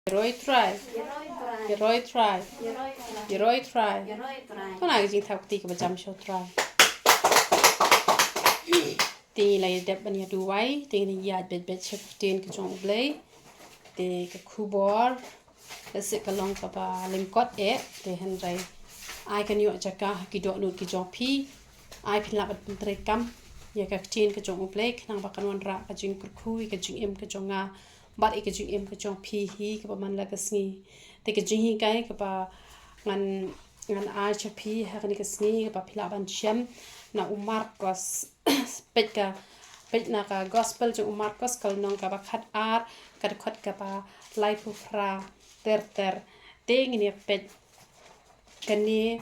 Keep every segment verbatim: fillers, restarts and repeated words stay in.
Yaroi Trai. Yaroi Trai. Yaroi Trai. Yaroi Trai. Yaroi Trai. Kane ka jingthaw kti kaba jam sha u Trai. Te ngi la ïa dep ban ïa duwai, te ngi la ïa beit beit sha ka ktien ka jong U Blei. Te ka khubor, ka sik ka long kaba lyngkot eh, te hynrei ai kan ïoh jaka ha ki dohnud ki jong phi. Ai phin lah ban pyntreikam ïa ka ktien ka jong U Blei, khnang ba kan wanrah ka jingkyrkhu ïa ka jingim ka jong nga bad ïa ka jingim ka jong phi hi kaba man la ka sngi. Te ka jinghikai kaba ngan, ngan ai sha phi ha kane ka sngi kaba phi lah ban shem na u Markos, peit ka, peit na ka gospel jong u Markos ka lynnong kaba khat ar, ka dkhot kaba laiphew phra ter ter. Te ngin ïa peit kane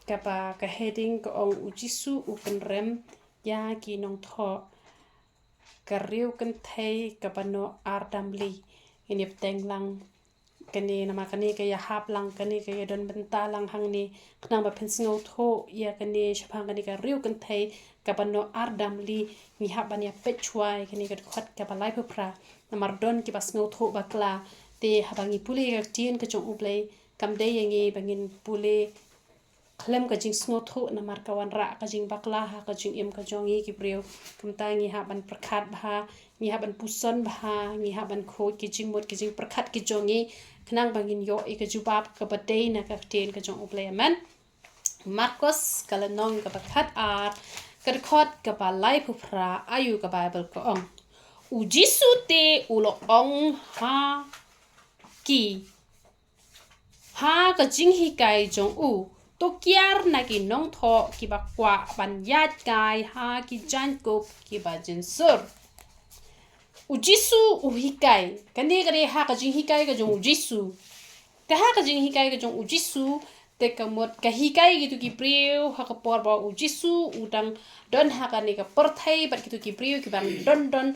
kaba ka heading ka ong U Jisu u kynrem ïa ki nongthoh. Ka riew kynthei kaba noh ar damli. Ngin ïa bteng lang kane namar kane ka ïa hap lang, kane ka ïa don bynta lang hangne, khnang ba phin sngewthuh ïa kane shaphang kane ka riew kynthei kaba noh ar damli. Ngi hap ban ïa peit shuwa ïa kane ka dkhot kaba laiphew phra namar don kiba sngewthuh bakla. Te haba ngi pule ïa ka ktien ka jong U Blei, kam dei ïa ngi ba ngin pule khlem ka jingsngewthuh namar ka wanrah ka jingbakla ha ka jingim ka jong ngi ki briew. Kumta ngi hap ban pyrkhat bha, ngi hap ban puson bha, ngi hap ban khuid ki jingmut ki jingpyrkhat ki jong ngi, khnang ba ngin ïoh ïa ka jubab kaba dei na ka ktien ka jong U Blei. Amen. Markos ka lynnong kaba khat ar, ka dkhot kaba laiphew phra. Ayu ka Baibl ka ong, U Jisu te u la ong ha ki, ha ka jinghikai jong u, to kiar na ki nongthoh kiba kwah ban ïaid kai ha ki jaiñkup kiba jynsur. U Jisu u hikai, kane ka dei ha ka jinghikai ka jong U Jisu. Te ha ka jinghikai ka jong U Jisu, te ka mut ka hikai kito ki briew ha ka por ba U Jisu u dang don ha kane ka pyrthei bad kito ki briew kiba dang don don,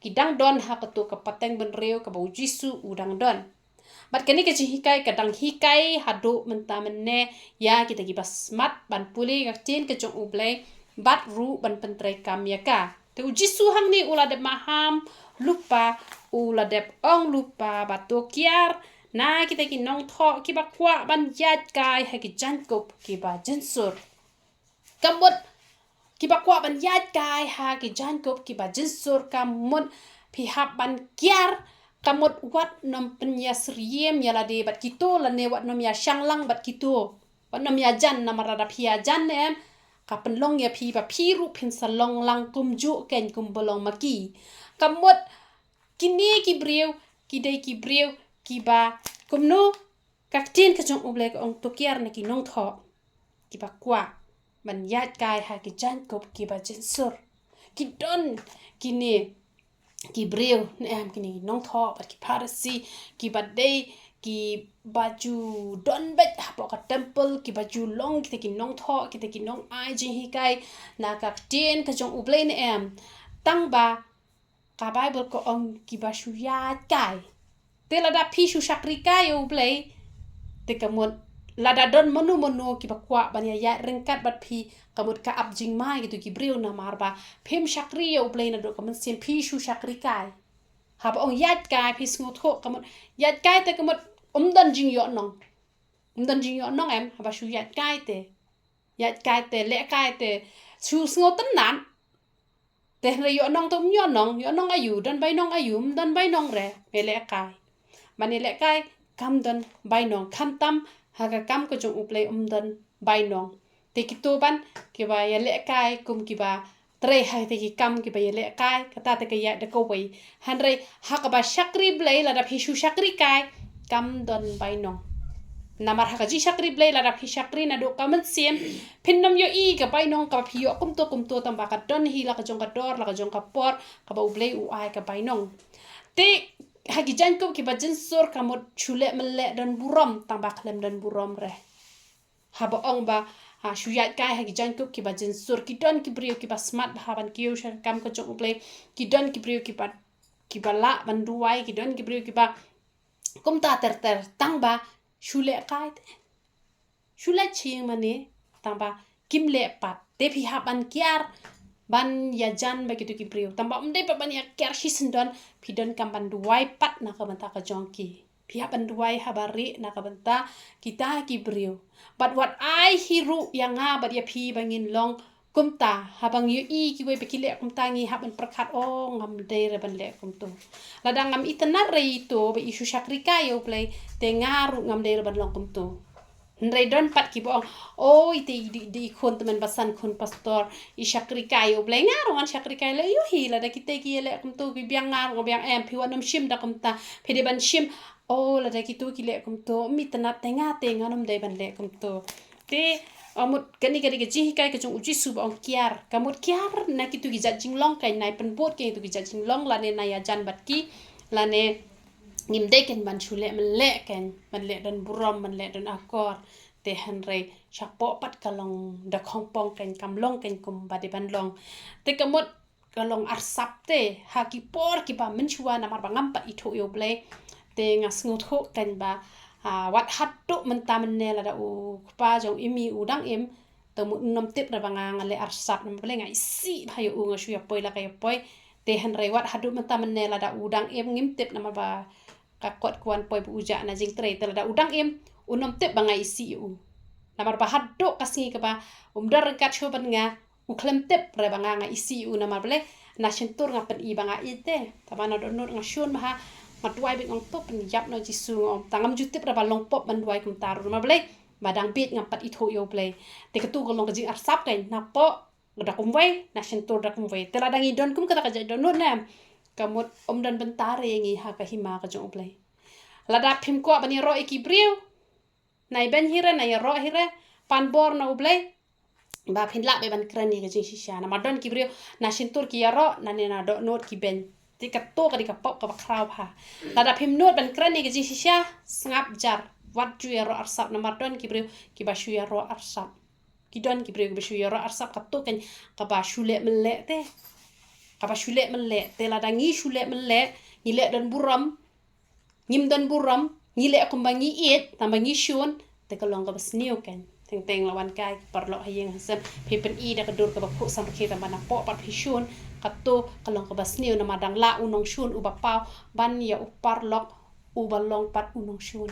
ki dang don ha kato ka pateng bynriew kaba U Jisu u dang don. Bad kane ka jinghikai ka dang hikai haduh mynta mynne ïa kita kiba smat ban pule ka ktien ka jong U Blei bad ruh ban pyntreikam ïa ka. Te U Jisu hangne u la dep maham lypa, u la dep ong lypa ba to kiar na kita ki nongthoh kiba kwah ban ïaid kai ha ki jaiñkup kiba jynsur. Ka mut kiba kwah ban ïaid kai ha ki jaiñkup kiba jynsur, ka mut phi hap ban kiar. Ka mut wat nym pynïasyriem ïa lade bad kito lane wat nym ïashang lang bad kito. Wat nym ïajan namar lada phi ïajan ne em, ka pynlong ïa phi ba phi ruh phin sa long lang kumjuh keiñ kumba long ma ki. Ka mut kine ki briew ki dei ki briew kiba kumno, ka ktien ka jong U Blei ka ong to kiar na ki nongthoh kiba kwah ban ïaid kai ha ki jaiñkup kiba jynsur. Ki don kine ki briew ne em, kine ki nongthoh bad ki Pharisi kiba dei kiba ju don beit hapoh ka temple, kiba ju long kita ki nongthoh, kita ki nongai jinghikai na ka ktien ka jong U Blei ne em. Tang ba ka Baibl ka ong kiba shu ïaid kai. Te lada phi shu shakri kai ïa U Blei, te ka mut lada don mano mano kiba kwah ban ïa ïaid ryngkat bad phi, ka mut ka ap jingma ïa kito ki briew namar ba phim shakri ïa U Blei naduh ka mynsiem, phi shu shakri kai. Haba ong ïaid kai phi sngewthuh, ka mut ïaid kai te ka mut ym don jingïohnong. Ym don jingïohnong em, haba shu ïaid kai te. Ïaid kai te, leh kai te shu sngewtynnat. Te hynrei ïohnong te ym ïohnong, ïohnong aïu, don bainong aïu, ym don bainong re, me leh kai. Ban ïa leh kai kam don bainong, khamtam ha ka kam ka jong U Blei ym don bainong. Te kito ban kiba ïa leh kai kum kiba trei ha kita ki kam kiba ïa leh kai, kata te ka ïaid da kawei. Hynrei ha kaba shakri Blei, lada phi shu shakri kai, kam don bainong. Namar ha ka jingshakri Blei, lada phi shakri naduh ka mynsiem, phin nym ïohi ka bainong kaba phi ïoh kumto kumto, tang ba ka don hi la ka jong ka dor, la ka jong ka por kaba U Blei u ai ka bainong. Te ha ki jaiñkup kiba jynsur ka mut shu leh mynleh don burom, tang ba khlem don burom re. Haba ong ba, ha, shu ïaid kai ha ki jaiñkup kiba jynsur, ki don ki briew kiba smat bha ban kiew sha ka kam ka jong U Blei, ki don ki briew kiba, kiba lah ban duwai, ki don ki briew kiba kumta ter ter, tang ba shu leh kai te. Shu leh shing mane, tang ba kim leh pat. Te phi hap ban kiar ban ïajan bad kito ki briew. Tang ba ym dei pat ban ïa kiar shisyndon, phi donkam ban duwai pat na ka bynta ka jong ki. Phi hap ban duwai ha barieh na ka bynta kita ki briew. Bad wat ai hi ruh ïa nga bad ïa phi ba ngin long kumta, haba ngi ïohi kiwei ba ki leh kumta ngi hap ban pyrkhat, oh, ngam dei re ban leh kumto. Lada ngam itynnad re ito ba i shu shakri kai ïa U Blei, te nga ruh ngam dei re ban long kumto. Hynrei don pat kiba ong, oh, ite i dei, dei i khun tymmen basan, khun pastor, i shakri kai ïa U Blei. Nga ruh ngan shakri kai leh ïa u hi. Lada kita ki ïaleh kumto ki biang, nga ruh nga biang. Em, phi wat nym shim da kumta, phi dei ban shim. Oh, lada kito ki leh kumto, ym itynnad te nga, te ngan ym dei ban leh kumto. Te, ah, mut kane ka dei ka jinghikai ka jong U Jisu ba ong kiar. Ka mut kiar na kito ki jait jinglong kein, nai pynbud kein ïa kito ki jait jinglong, lane nai ïajan bad ki, lane ngim dei kein ban shu leh mynleh kein, ban leh don burom, ban leh don akor. Te hynrei shapoh pat ka long da khongpong kein, kam long kein kumba dei ban long. Te ka mut ka long arsap te ha ki por kiba mynshuwa namar ba ngam pat ithuh ïa U Blei. Te nga sngewthuh kein ba, ah, wat haduh mynta mynne lada u kpa jong i mei u dang im, te mut un ym tip re ba nga, nga leh arsap namar balei, nga isih bha ïa u, nga shu ïa poi la ka ïa poi. Te hynrei wat haduh mynta mynne lada u dang im ngim tip namar ba ka kot ka wan poi ba u jah na jingtrei. Te lada u dang im, un ym tip ba nga isih ïa u. Namar ba haduh ka sngi kaba um don ryngkat shuh bad nga, u khlem tip re ba nga, nga isih ïa u namar balei, na shyntur nga pyni ba nga ïeit te. Tangba na dohnud nga shun bha, nga duwai bad nga ong to pynïap noh Jisu, nga ong, tang ngam ju tip re ba long pop ban duwai kumta ruh namar balei, ba dang bieit ngam pat ithuh ïa U Blei. Te kato ka long ka jingarsap kein, napoh da kumwei, na shyntur da kumwei. Te lada ngi don kum kata ka jait dohnud ne, ka mut ym don bynta re ïa ngi ha ka hima ka jong U Blei. Lada phim kwah ban ïaroh ïa ki briew, nai beiñ hi re, nai ïaroh hi re, pan bor na U Blei ba phin lah beit ban kren ïa ka jingshisha. Namar don ki briew na shyntur ki ïaroh, na ne na dohnud ki beiñ. Te kato ka dei ka pop kaba khraw bha. Lada phim nud ban kren ïa ka jingshisha, sngap jar, wat ju ïaroh arsap namar don ki briew kiba shu ïaroh arsap. Ki don ki briew kiba shu ïaroh arsap, kato kein kaba shu leh mynleh te. Kaba shu leh mynleh te, lada ngi shu leh mynleh, ngi leh don burom, ngim don burom, ngi leh kumba ngi ïeit, tangba ngi shun, te ka long kaba sniew kein. Teng teng la wan kai ki paralok ha ïing ha sem, phi pyni da ka dur kaba khuh samrkhie tangba napoh pat phi shun, kato ka long kaba sniew namar dang lah u nongshun uba paw ban ïa u paralok uba long pat u nongshun.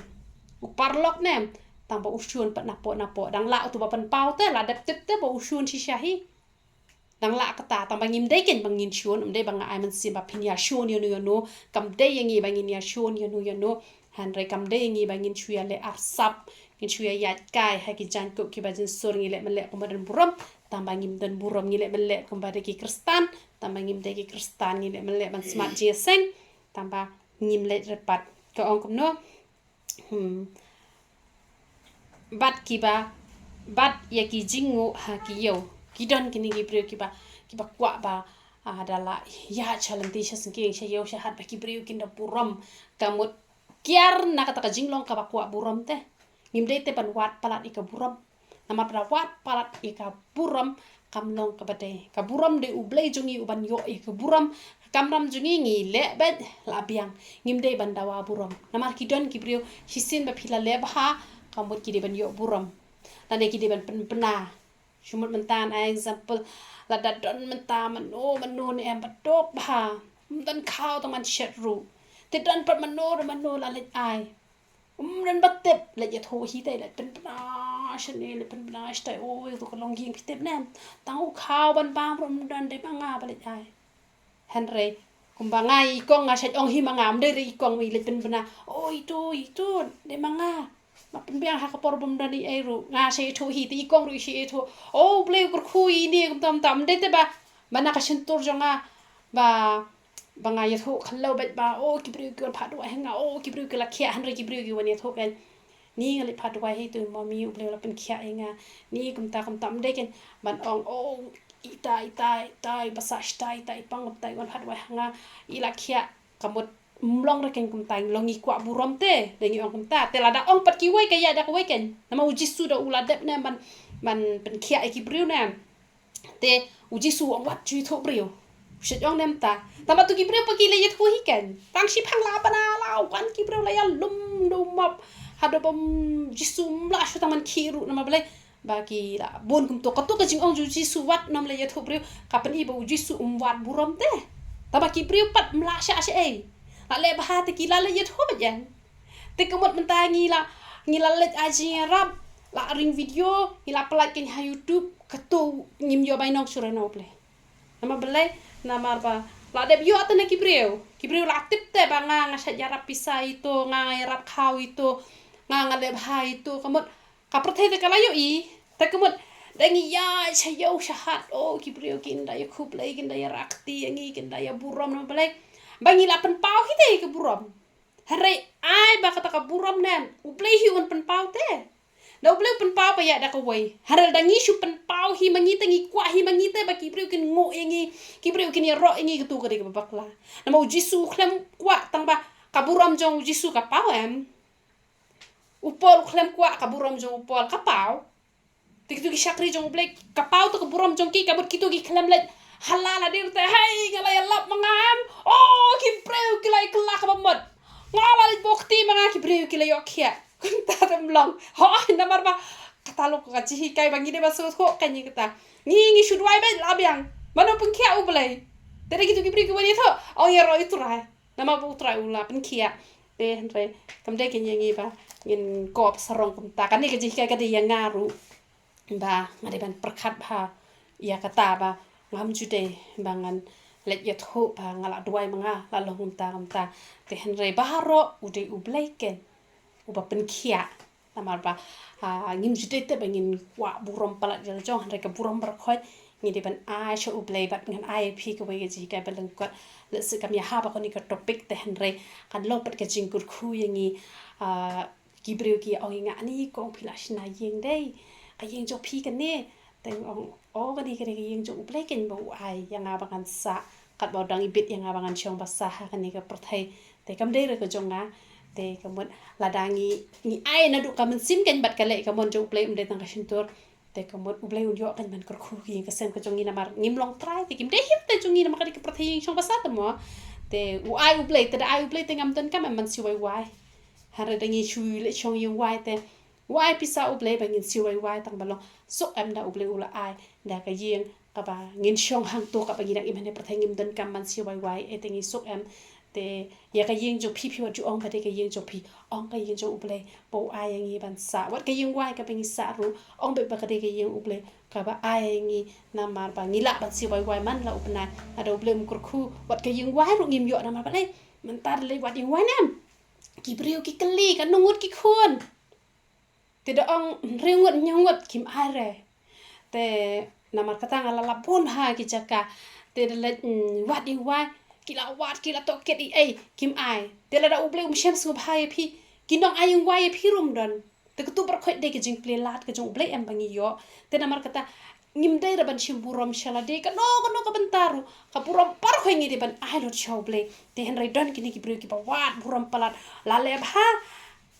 U paralok ne, tangba u shun pat napoh napoh, dang lah uto ba pynpaw te, la dep tip te ba u shun shisha hi. Dang lah kata, tangba ngim dei kein ba ngin shun, ym dei ba nga ai mynsiem ba phin ïa shun ïano ïano, kam dei ïa ngi ba ngin ïa shun ïano ïano. Hynrei kam dei ïa ngi ba ngin shu ïa leh arsap, ngin shu ïa ïaid kai ha ki jaiñkup kiba jynsur, ngi leh mynleh kumba don burom, tangba ngim don burom, ngi leh mynleh kumba dei ki Khristan, tangba ngim dei ki Khristan, ngi leh mynleh ban smat jingïaseng, tangba ngim leh re pat. Ka ong kumno? Hmm. Bad kiba, bad ïa ki jingnguh ha ki ïew. Ki don kine ki briew kiba, kiba kwah ba, ah, da la ïaid sha lynti sha syngkien sha ïew sha hat ba ki briew kin da burom. Ka mut kiar na kata ka jinglong kaba kwah burom te. Ngim dei te ban wad palat ïa ka burom. Namar ba da wad palat ïa ka burom kam long kaba dei. Ka burom dei U Blei jong ngi uban ïoh ïa ka burom. Ka kamram jong ngi ngi leh beit la biang. Ngim dei ban dawa burom. Namar ki don ki briew shisien ba phi la leh bha, ka mut ki dei ban ïoh burom. Lane ki dei ban pynbna. Shu mut mynta, ai example, lada don mynta mano mano ne em ba duk bha, ym don khaw tang ban shet ruh. Te don pat mano re mano la leit ai. Ym don ba tip, leit ïathuh hi te, leit pynbna shane, leit pynbna shatai, oi, to ka long ïing, phi tip ne em. Tang u khaw ban bam ruh ym don, dei ma nga ba leit ai. Hynrei kumba nga i kong nga shait ong hi ma nga, ym dei re i kong, i leit pynbna. O ito, ito, dei ma nga. Ma pynbiang ha ka por bym don ei ei ruh. Nga shait ïathuh hi, te i kong ruh i shait ïathuh. O Blei u kyrkhu ine kumta kumta. Ym dei te ba, ba na ka shyntur jong nga ba, ba nga ïathuh khlaw beit ba, o ki briew ki wan phah duwai ha nga, o ki briew ki la khiah, hynrei ki briew ki wan ïathuh kein. Ni nga leit phah duwai hi to mami, U Blei u la pynkhiah ïa nga. Ni kumta kumta, ym dei kein ban ong, o ita, ita, ita, i basa shata, ita, i pang kumta, i wan phah duwai ha nga, i la khiah. Ka mut ym long re kein kumta, long ngi kwah burom te, da ngi ong kumta. Te lada ong pat kiwei ka ïaid da kawei kein. Namar U Jisu da u la dep ne ban, ban pynkhiah ïa ki briew ne. Te U Jisu u ong wat ju ïathuh briew. U shait ong ne mynta. Tangba to ki briew pat ki la ïathuh hi kein. Tang shiphang la bana la wan ki briew la ïalum da u map. Haduh ba U Jisu um lah shuh tang ban khih ruh namar balei. Ba ki la bun kumto. Kato ka jingong jong U Jisu wat nym leit ïathuh briew, ka pyni ba U Jisu um wad burom te. Tangba ki briew pat ym lah shah shaei. La leh bha te ki la leit ïathuh beit ïa. Te ka mut mynta ngi la, ngi la leit ai jingïarap, la ring video, ngi la pynlait kane ha YouTube, kato ngim ïoh bainong shuh na U Blei. Namar balei, namar ba la dep ïoh te na ki briew. Ki briew la tip te ba nga, nga shait ïarap pisa ito, nga, nga ïarap khaw ito, nga, nga leh bha ito, ka mut ka pyrthei te ka la ïohi. Te ka mut da ngi ïa sha ïew sha hat, oh, ki briew kin da ïa khublei, kin da ïa rakti ïa ngi, kin da ïa burom, namar balei, ba ngi la pynpaw hi te ka burom. Hynrei ai ba kata ka burom nen U Blei hi un pynpaw te. Da U Blei u pynpaw ba ïa da kawei. Hynrei da ngi shu pynpaw hi ma ngi te, ngi kwah hi ma ngi te ba ki briew kin nguh ïa ngi, ki briew kin ïaroh ïa ngi, katu ka dei kaba bakla. Namar U Jisu u khlem kwah tang ba ka burom jong U Jisu ka paw, em. U Paul u khlem kwah ka burom jong U Paul ka paw. Te kitu ki shakri jong U Blei ka paw te ka burom jong ki, ka mut kitu ki khlem leit hala la dir te, hei, nga la ïalap ma nga, em. Oh, ki briew ki la ïa kylla kaba mut. Nga la leit bok kti ma nga, ki briew ki la ïoh khiah. Kumta te ym long. Hooid, namar ba kata long ka jinghikai ba ngi dei ban sngewthuh kane kata. Ngi, ngi shu duwai beit la biang. Mano pynkhiah? U Blei. Te da kitu ki briew ki wan ïathuh, oh, ïaroh ïa U Trai. Namar ba U Trai u la pynkhiah. Te hynrei kam dei kane ïa ngi ba ngin kop sarong kumta. Kane ka jinghikai ka dei ïa nga ruh. Ba nga dei ban pyrkhat bha ïa kata ba ngam ju dei ba ngan leit ïathuh ba nga la duwai ma nga la long kumta kumta. Te hynrei baroh u dei U Blei ken uba pynkhiah. Namar ba, ah, ngim ju dei te ba ngin kwah burom palat ïa la jong, hynrei ka burom baroh khoit ngi dei ban ai sha U Blei. Bad ngan ai ïa phi kawei ka jinghikai ba lyngkot. Lehse kam ïahap ha kane ka topic te hynrei kan long pat ka jingkyrkhu ïa ngi, ah, ki briew ki ong ïa nga, ani kong, phi la shna ïing dei, ka ïing jong phi kane? Te nga ong, o, kane ka dei ka ïing jong U Blei ken ba u ai ïa nga ba ngan sah, katba u dang ibit ïa nga ba ngan shong ba sah ha kane ka pyrthei. Te kam dei re ka jong nga. Te ka mut lada ngi, ngi ai naduh ka mynsiem ken bad ka leh ka mon jong U Blei, ym dei tang ka shyntur. Te ka mut U Blei un ïoh ken ban kyrkhu ki ïing ka sem ka jong ngi namar ngim long trai, te kim dei hi te jong ngi namar ka dei ka pyrthei ïing shong ba sah te mo. Te u ai U Blei, te da ai U Blei te ngam donkam em ban siew wai wai. Hynrei da ngi shu leit shong ïing wai te u ai pisa U Blei ba ngin siew wai wai tang ba long suk em da U Blei u la ai da ka ïing kaba ngin shong hangto, kaba ngi dang im hane pyrthei ngim donkam ban siew wai wai, eh, te ngi suk em. Te ïa ka ïing jong phi, phi wat ju ong ba dei ka ïing jong phi, ong ka ïing jong U Blei ba u ai ïa ngi ban sah. Wat ka ïing wai kaba ngi sah ruh, ong beit ba ka dei ka ïing U Blei kaba ai ïa ngi, namar ba ngi lah ban siew wai wai man la u bnai. Lada U Blei um kyrkhu, wat ka ïing wai ruh ngim ïoh. Namar balei? Mynta da leit wad ïing wai ne em, ki briew ki kylli, katno ngut ki khun. Te da ong hynriew ngut, hynñiew ngut, kim ai re. Te namar kata nga la lap bun ha ki jaka. Te da leit, mm, wad ïing wai, ki la wad, ki la tohkit ei ei, kim ai. Te lada U Blei um shem sngewbha ïa phi, ki nong ai ïing wai ïa phi ruh ym don. Te katu baroh khoit dei ka jingplie lad ka jong U Blei em ba ngi ïoh. Te namar kata ngim dei re ban shim burom sha lade kano kano ka bynta ruh. Ka burom baroh khoit ngi dei ban ai lut sha U Blei. Te hynrei don kine ki briew kiba wad burom palat, la leh bha,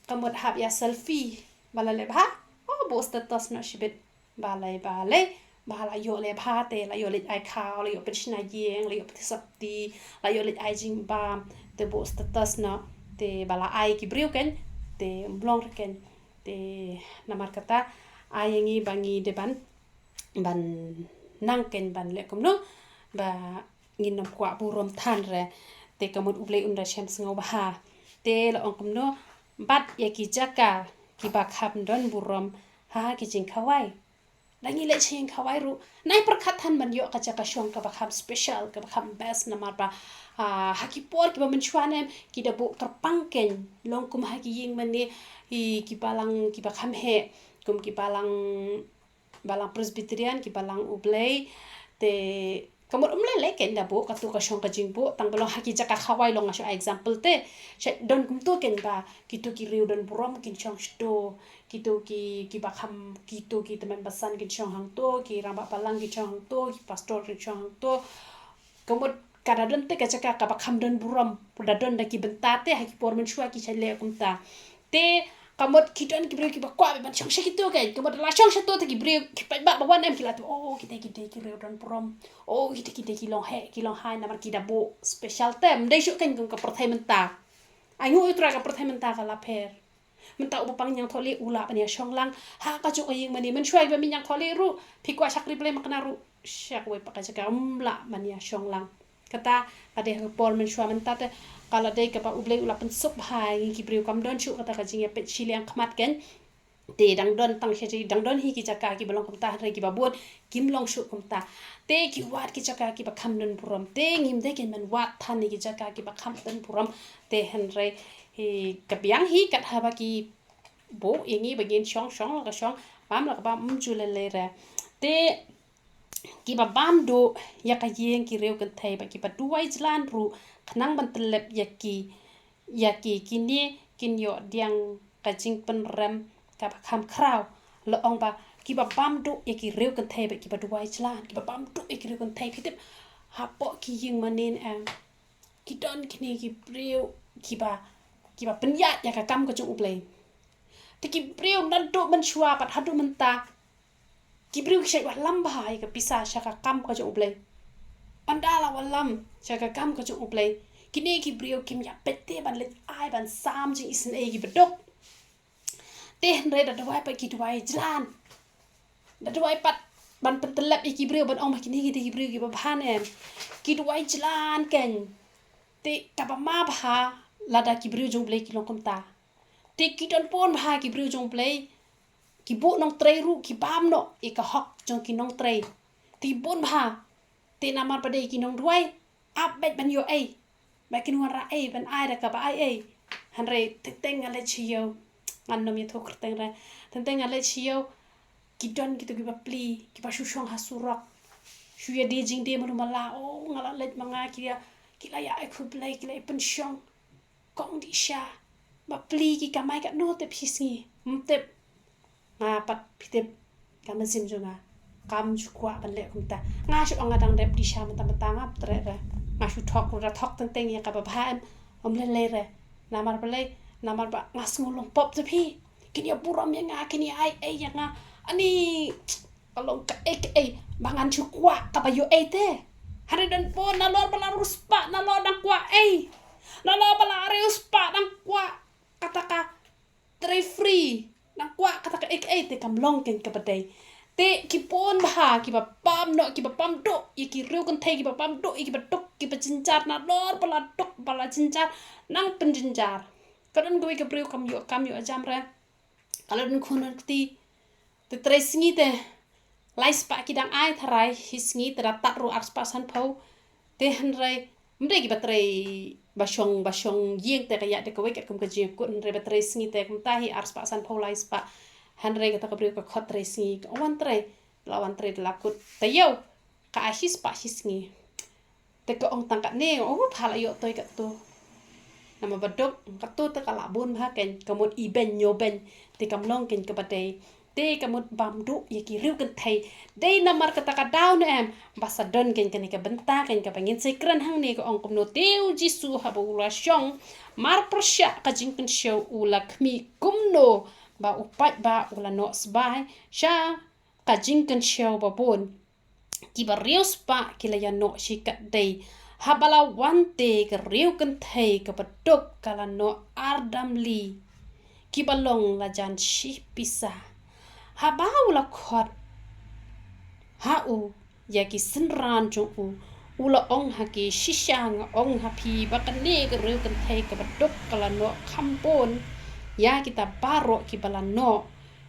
ka mut hap ïa selfie ba la leh bha, oh, buh status noh shibit. Balei, balei? Ba la ïoh leh bha te, la ïoh leit ai khaw, la ïoh pynshna ïing, la ïoh pynthiksa kti, la ïoh leit ai jingbam, te buh status noh. Te ba la ai ki briew ken, te ym long re ken. Te namar kata ai ïa ngi ba ngi dei ban, ban nang ken ban leh kumno ba ngin ym kwah burom than re. Te ka mut U Blei un da shem sngewbha. Te la ong kumno, bat ïa ki jaka kiba kham don burom ha ki jingkhawai. Da ngi leit sha ïing khawai ruh, nai pyrkhat than ban ïoh ka jaka shong kaba kham special, kaba kham best, namar ba, ah, ha ki por kiba mynshuwa ne em, ki da buh kyrpang ken, long kum ha ki ïing mane, i, ki balang kiba kham heh, kum ki balang, balang Presbyterian, ki balang U Blei, te ka mut ym lei lei ken da buh katu ka shong ka jingbuh, tang ba long ha ki jaka khawai long, nga shu ai example te. Sha don kumto ken ba kito ki riew don burom kin shong shato, kito ki, kiba kham, kito ki tymmen basan kin shong hangto, ki rangbah balang kin shong hangto, ki pastor kin shong hangto. Ka mut ka da don te ka jaka kaba kham don burom, da don da ki bynta te, ha ki por mynshuwa ki shait leh kumta. Te ka mut ki don ki briew kiba kwah ban shong sha kito ken, ka mut la shong shato te ki briew ki paidbah ba wan em ki la tip, oh, kita ki dei ki riew don burom, oh, kita ki dei ki long heh, ki long hai, namar ki da buh special te. Ym dei shuh ken kum ka pyrthei mynta. Ai nguh ïa U Trai, ka pyrthei mynta ka la pher. Mynta uba pang ñiangthohlieh u lah ban ïa shong lang ha kajuh ka ïing mane. Mynshuwa ba mih ñiangthohlieh ruh, phi kwah shakri Blei makna ruh, sha kawei pat ka jaka ym lah ban ïa shong lang. Kata ka dei ha ka por mynshuwa, mynta te ka la dei kaba U Blei u la pynsuk bha ïa ngi ki briew, kam don shuh kata ka jingïapeit shiliang khmat ken. Te dang don tang sha, dang don hi ki jaka kiba long kumta, hynrei kiba bun kim long shuh kumta. Te ki wad ki jaka kiba kham don burom. Te ngim dei ken ban wad than ïa ki jaka kiba kham don burom. Te hynrei hi ka biang hi kat haba ki buh ïa ngi ba ngin shong, shong la ka shong, bam la ka bam, ym ju lei lei re. Te kiba bam duh ïa ka ïing ki riew kynthei bad kiba duwai jlan ruh, khnang ban tyllep ïa ki, ïa ki, kine kin ïoh diang ka jingpynrem kaba kham khraw. La ong ba kiba bam duh ïa ki riew kynthei bad kiba duwai jlan, kiba bam duh ïa ki riew kynthei. Phi tip, hapoh ki ïing mane, em, ki don kine ki briew kiba, kiba pynïaid ïa ka kam ka jong U Blei. Te ki briew naduh mynshuwa pat haduh mynta, ki briew ki shait wallam bha ïa ka pisa sha ka kam ka jong U Blei. Ynda la wallam sha ka kam ka jong U Blei, kine ki briew kim ïapeit te ban leit ai ban sam jingisynei ïa kiba duk. Te hynrei da duwai pat ki duwai jlan, da duwai pat ban pyntyllep ïa ki briew, ban ong ba kine ki dei ki briew kiba bha ne em. Ki duwai jlan ken. Te kaba ma bha lada ki briew jong U Blei ki long kumta. Te ki don bun bha ki briew jong U Blei, ki buh nongtrei ruh ki bam noh ïa ka hok jong ki nongtrei. Te ki bun bha. Te namar ba dei ki nongduwai, ap beit ban ïoh ei, ba kin wanrah ei ban ai da kaba ai ei. Hynrei teng teng nga leit sha ïew, ngan nym ïathuh kyrteng re. Teng teng nga leit sha ïew, ki don kito kiba pli, kiba shu shong ha surok, shu ïadie jingdie malu mala. O, nga la leit ma nga, ki la, ki la ïa ai khublei, ki la ïa pynshong. Kong dih sha, ba pli ki kamai katno tip shi sngi, ym tip. Nga pat, phi tip, ka mynsiem jong nga kam ju kwah ban leh kumta. Nga shu ong nga dang dep dih sha mynta mynta, ngam treh re. Nga shu thok ruh, da thok teng teng ïa kaba bha em, ym lei lei re. Namar balei? Namar ba nga sngew long pop te phi. Kin ïa burom ïa nga, kin ïa ai ei ïa nga. Ani ka long kaei kaei ba ngan shu kwah kaba ïoh ei te. Hynrei don bun, nalor ba la riewspah, nalor dang kwah ei, nalor ba la riewspah dang kwah kata ka trei free, dang kwah kata kaei kaei, te kam long ken kaba dei. Te ki bun bha kiba bam noh, kiba bam duh ïa ki riew kynthei, kiba bam duh ïa kiba duk, kiba jynjar, nalor ba la duk ba la jynjar, nang pynjynjar. Ka don kawei ka briew kam ïoh, kam ïoh jam re. Ka la don khun don kti. Te trei sngi te lai spah ki dang ai, tharai hi sngi te da tad ruh ar spah sanphew. Te hynrei ym dei kiba trei ba shong, ba shong ïing te ka ïaid da kawei katkum ka jingkut, hynrei ba trei sngi te kumta hi ar spah sanphew, lai spah. Hynrei kata ka briew ka khot trei sngi, ka wan trei, la wan trei da la kut. Te ïew, ka ai shi spah shi sngi. Te ka ong tang katne, o, pha la ïoh toi katto. Namar ba duk katto te ka la bun bha ken, ka mut i beiñ ñiew beiñ, te kam long ken kaba dei. Te ka mut bam duh ïa ki riew kynthei. Dei namar kata ka daw ne em, ba sa don ken kane ka bynta ken kaba ngin sa kren hangne, ka ong kumno. Te u Jisu haba u la shong marpyrshah ka jingkynshew, u la khmih kumno ba u paidbah u la noh sbai sha ka jingkynshew ba bun. Kiba riewspah ki la ïa noh shi katdei. Haba la wan te ka riew kynthei kaba duk ka la noh ar damli kiba long la jan shi pisa. Haba u la khot ha u ïa ki synran jong u, u la ong ha ki, shisha nga ong ha phi ba kane ka riew kynthei kaba duk ka la noh kham bun ïa kita baroh kiba la noh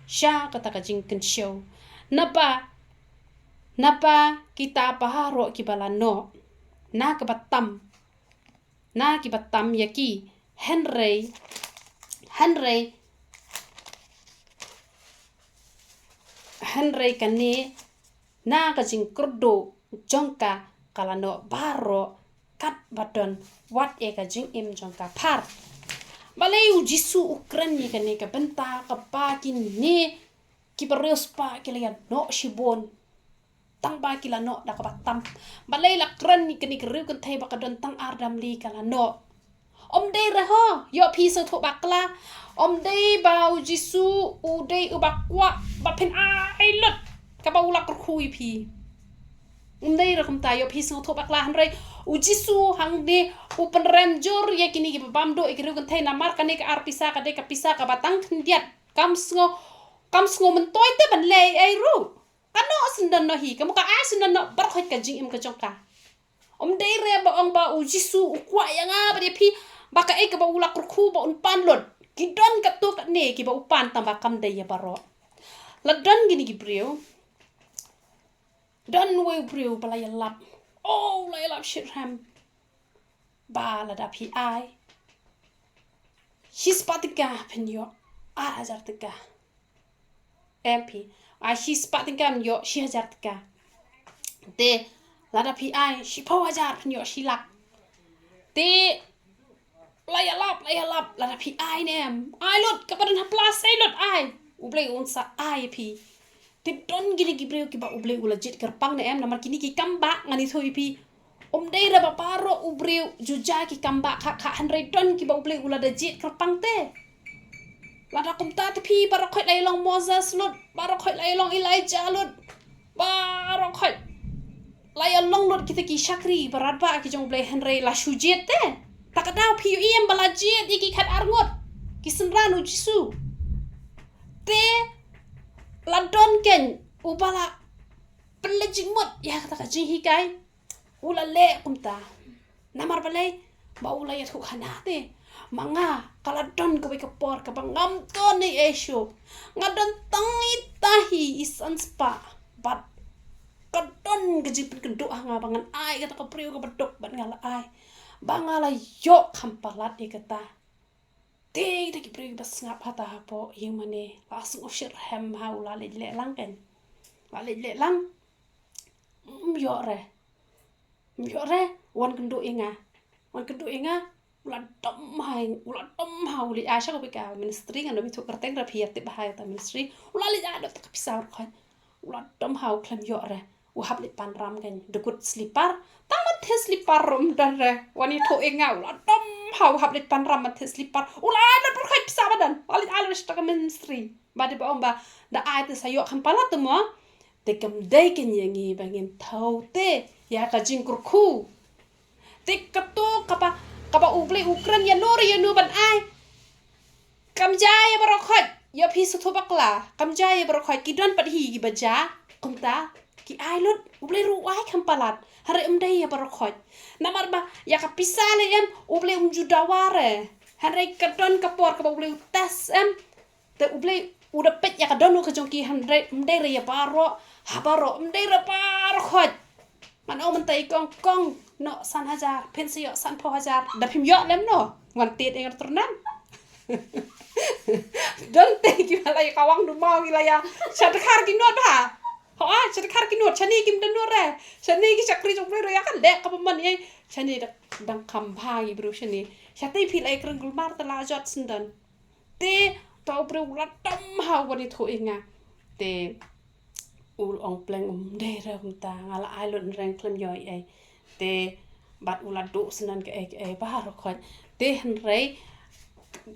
sha kata ka jingkynshew. Naba, naba kita baroh kiba la noh na kaba tam, na kiba tam ïa ki, hynrei, hynrei, hynrei kane na ka jingkyrduh jong ka, ka la noh baroh katba don, wat ïa ka jingim jong ka phar. Balei u Jisu u kren ïa kane ka bynta kaba kine kiba riewspah ki la ïa noh shibun, tang ba ki la noh da kaba tam? Balei la kren ïa kane ka riew kynthei ba ka don tang ar damli ka la noh? Ym dei re ho, ïoh phi sngewthuh bakla. Ym dei ba u Jisu u dei uba kwah ba phin ai lut kaba u la kyrkhu ïa phi. Ym dei re kumta, ïoh phi sngewthuh bakla. Hynrei u Jisu hangne u pynrem jur ïa kine kiba bam duh ïa ki riew kynthei, namar kane ka ar pisa ka dei ka pisa kaba tang khyndiat. Kam sngew, kam sngew myntoi te ban leh ei ruh. Ka noh shen don noh hi, ka mut ka ai shen don noh baroh ka jingim ka jong ka. Ym dei re ba ong ba u Jisu u kwah ïa nga bad ïa phi, ba kaei kaba u la kyrkhu ba un pan lut. Ki don katto katne kiba u pan tang ba kam dei ïa baroh. La don kine ki briew. Don uwei u briew ba la ïalap. Oh, la ïalap shitrhem. Ba lada phi ai shi spah tyngka phin ïoh ar hajar tyngka. Em phi ai shi spah tyngka phin ïoh shi hajar tyngka. Te lada phi ai shiphew hajar phin ïoh shi lak. Te la ïalap, la ïalap, lada phi ai ne em. Ai lut, kaba don ha plas ai lut ai. U Blei un sa ai phi. Te don kine ki briew kiba U Blei u la jied kyrpang ne em, namar kine ki kam ba ngan ïathuh ïa phi. Ym dei re ba baroh u briew ju jia ki kam ba kha kha, hynrei don kiba U Blei u la da jied kyrpang te. Lada kumta te phi baroh khoit la ïa long Moses lut, baroh khoit la ïa long Elijah lut, baroh khoit la ïa long lut kita ki shakri barat ba ki jong U Blei, hynrei la shu jied te. Ta ka daw phi ïohi em ba la jied ïa ki khat ar ngut ki synran u Jisu. Te la don ken uba la pynleit jingmut ïa kata ka jinghikai. U la leh kumta. Namar balei? Ba u la ïathuh khana te. Ma nga ka la don kawei ka por kaba ngam don ei ei shuh. Nga don tang ita hi i san spah. Bad ka don ka jingpynkynduh ha nga ba ngan ai kata ka briew kaba duk bad nga la ai. Ba nga la ïoh kham palat ïa kata. Te kita ki briew ba sngap hata hapoh ïing mane la sngewsih rhem ha u la leit leh lang ken. La leit leh lang. Ym ïoh re. Ym ïoh re. Wan kynduh ïa nga. Wan kynduh ïa nga. U la dom ha, u la dom ha u leit ai sha ka pika ministry, ngan ym ïathuh kyrteng re phi ïa tip ha ïa ta ministry. U la leit ai dok ta ka pisa ruh khoit. U la dom ha u khlem ïoh re. U hap leit pan ram ken, da kut slipar. Tang man the slipar rum don re. Wan ïathuh ïa nga u la dom ha u hap leit pan ram man the slipar. U la ai lut ruh khoit pisa ba don. U la leit ai lut sha ka ministry. Ba dei ba ong ba da ai te sa ïoh kham palat te mo. Te kam dei ken ïa ngi ba ngin thaw te ïa ka jingkyrkhu. Te kato kaba, kaba U Blei u kren ïa no re ïa no ban ai. Kam jia ïa baroh khoit, ïa phi sngewthuh bakla. Kam jia ïa baroh khoit, ki don pat hi kiba jia. Kumta ki ai lut, U Blei ruh u ai kham palat. Hynrei ym dei ïa baroh khoit. Namar ba ïa ka pisa lei em, U Blei um ju dawa re. Hynrei ka don ka por kaba U Blei u test em. Te U Blei u da peit ïa ka dohnud ka jong ki, hynrei ym dei re ïa baroh, ha baroh, ym dei re baroh khoit. Ngan ong mynta i kong, kong, noh san hajar, phin sa ïoh sanphew hajar, da phim ïoh lem noh. Wan tied ïa nga tur nam. Don te kiba la ïa kawang du maw ki la ïa. Sha dkhar ki nud ha. Ho a, sha dkhar ki nud, shane kim da nud re. Shane ki shakri jong U Blei ruh ïa ka leh kaba man ei. Shane da dang kham bha ki briew shane. Shatei phi la ïa kren kulmar te la jot sendon. Te, ta u briew u la dom ha u wan ïathuh ïa nga. Te, u ong pleng ym dei re kumta, nga la ai lut hynrei khlem ïoh ei ei. Te, bad u la duh sendon kaei kaei baroh khoit. Te hynrei,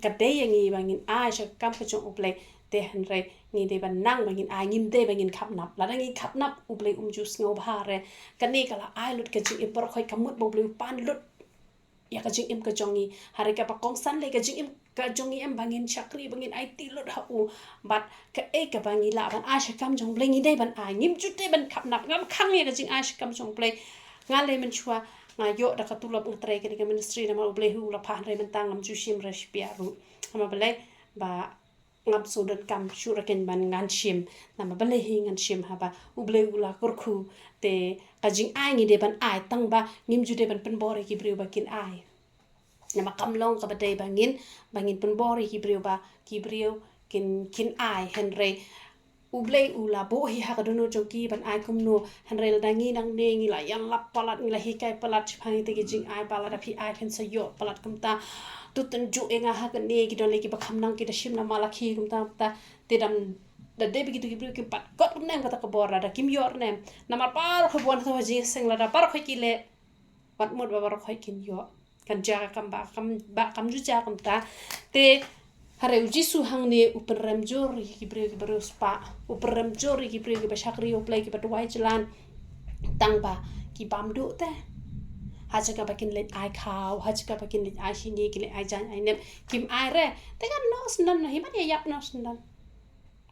ka dei ïa ngi ba ngin ai sha ka kam ka jong U Blei. Te hynrei, ngi dei ban nang ba ngin ai, ngim dei ba ngin khapnap. Lada ngi khapnap, U Blei um ju sngewbha re. Kane ka la ai lut ka jingim baroh khoit, ka mut ba U Blei u pan lut ïa ka jingim ka jong ngi. Hynrei kaba kongsan lei ka jingim ka jong ngi em ba ngin shakri, ba ngin aiti lut ha u. Bad kaei kaba ngi lah ban ai sha ka kam jong U Blei ngi dei ban ai. Ngim ju dei ban khapnap, ngam khang ïa ka jingai sha ka kam jong U Blei. Nga lei mynshuwa nga ïoh da ka tulop nga trei kane ka ministry namar U Blei hi u la phah, hynrei mynta ngam ju shim re shi pia ruh. Namar balei? Ba ngam shu donkam shuh re ken ban ngan shim. Namar balei hi ngan shim haba U Blei u la kyrkhu. Te ka jingai ngi dei ban ai, tang ba ngim ju dei ban pynbor ïa ki briew ba kin ai. Namar kam long kaba dei ba ngin, ba ngin pynbor ïa ki briew ba ki briew kin, kin ai, hynrei U Blei u la buh hi ha ka dohnud jong ki ban ai kumno. Hynrei lada ngi nangne ngi la ïalap palat, ngi la hikai palat shaphang ïa kita ki jingai ba lada phi ai phin sa ïoh palat kumta. To tynjuh ïa nga ha kane, ki don lei kiba kham nang ki da shim na Malakhi kumta kumta. Te dang da dei ba kito ki briew kim pat kot ruh ne em kata ka bor, lada kim ïoh ruh ne em. Namar baroh khoit ba wan ha to ha jingïaseng lada baroh khoit ki leh. Wat mut ba baroh khoit kin ïoh. Kan jia ka kam ba kam, ba kam ju jia kumta. Te hynrei U Jisu hangne u pynrem jur ïa ki briew kiba riewspah. U pynrem jur ïa ki briew kiba shakri U Blei, kiba duwai jlan. Tang ba ki bam duh te. Ha jaka ba kin leit ai khaw, ha jaka ba kin leit ai shini, kin leit ai jaiñ ai nep, kim ai re. Te kan noh sendon, hi ban ïa ïap noh sendon.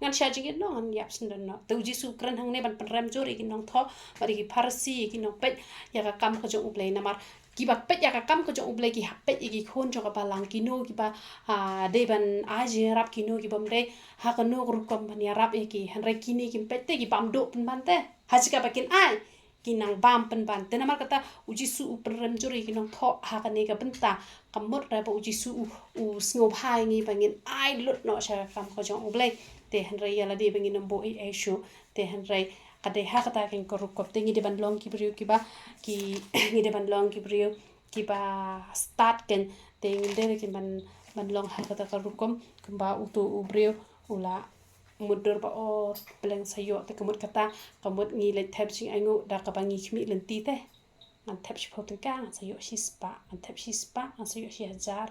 Ngan shah jingit noh, ngan ïap sngewdon noh. Te u Jisu u kren hangne ban pynrem jur ïa ki nongthoh bad ïa ki Pharisi, ïa ki nongpeit ïa ka kam ka jong U Blei. Namar kiba peit ïa ka kam ka jong U Blei ki hap peit ïa ki khun jong ka balang, kino kiba, ah, dei ban ai jingïarap, kino kibym dei, ha kano ka rukom ban ïarap ïa ki. Hynrei kine kim peit te, ki bam duh pynban te. Ha jaka ba kin ai, ki nang bam pynban. Te namar kata u Jisu u pynrem jur ïa ki nongthoh ha kane ka bynta. Ka mut re ba u Jisu u, u sngewbha ïa ngi ba ngin ai lut noh sha ka kam ka jong U Blei. Te hynrei ïa lade ba ngin ym buh ei ei shuh. Te hynrei ka dei ha kata ka rukom te ngi dei ban long ki briew kiba, ki, ngi dei ban long ki briew kiba stad kan. Te ngin dei ban, ban long ha kata ka rukom kumba uto u briew u la mutdur ba, o, U Blei, sa ïoh. Te ka mut kata, ka mut ngi leit thep jingainguh da kaba ngi khmih lynti te. Ngan thep shiphew tyngka, ngan sa ïoh shispah, ngan thep shispah, ngan sa ïoh shihajar.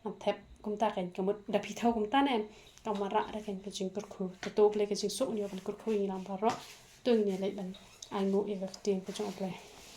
Ngan thep kumta kan, ka mut da phi thew kumta ne. Ka mut re kan ka jingkyrkhu. Te to U Blei ka jingsuk un ïoh ban kyrkhu ïa ngi lang baroh. To ngin ïa leit ban ainguh ïa ka ktien ka jong U Blei.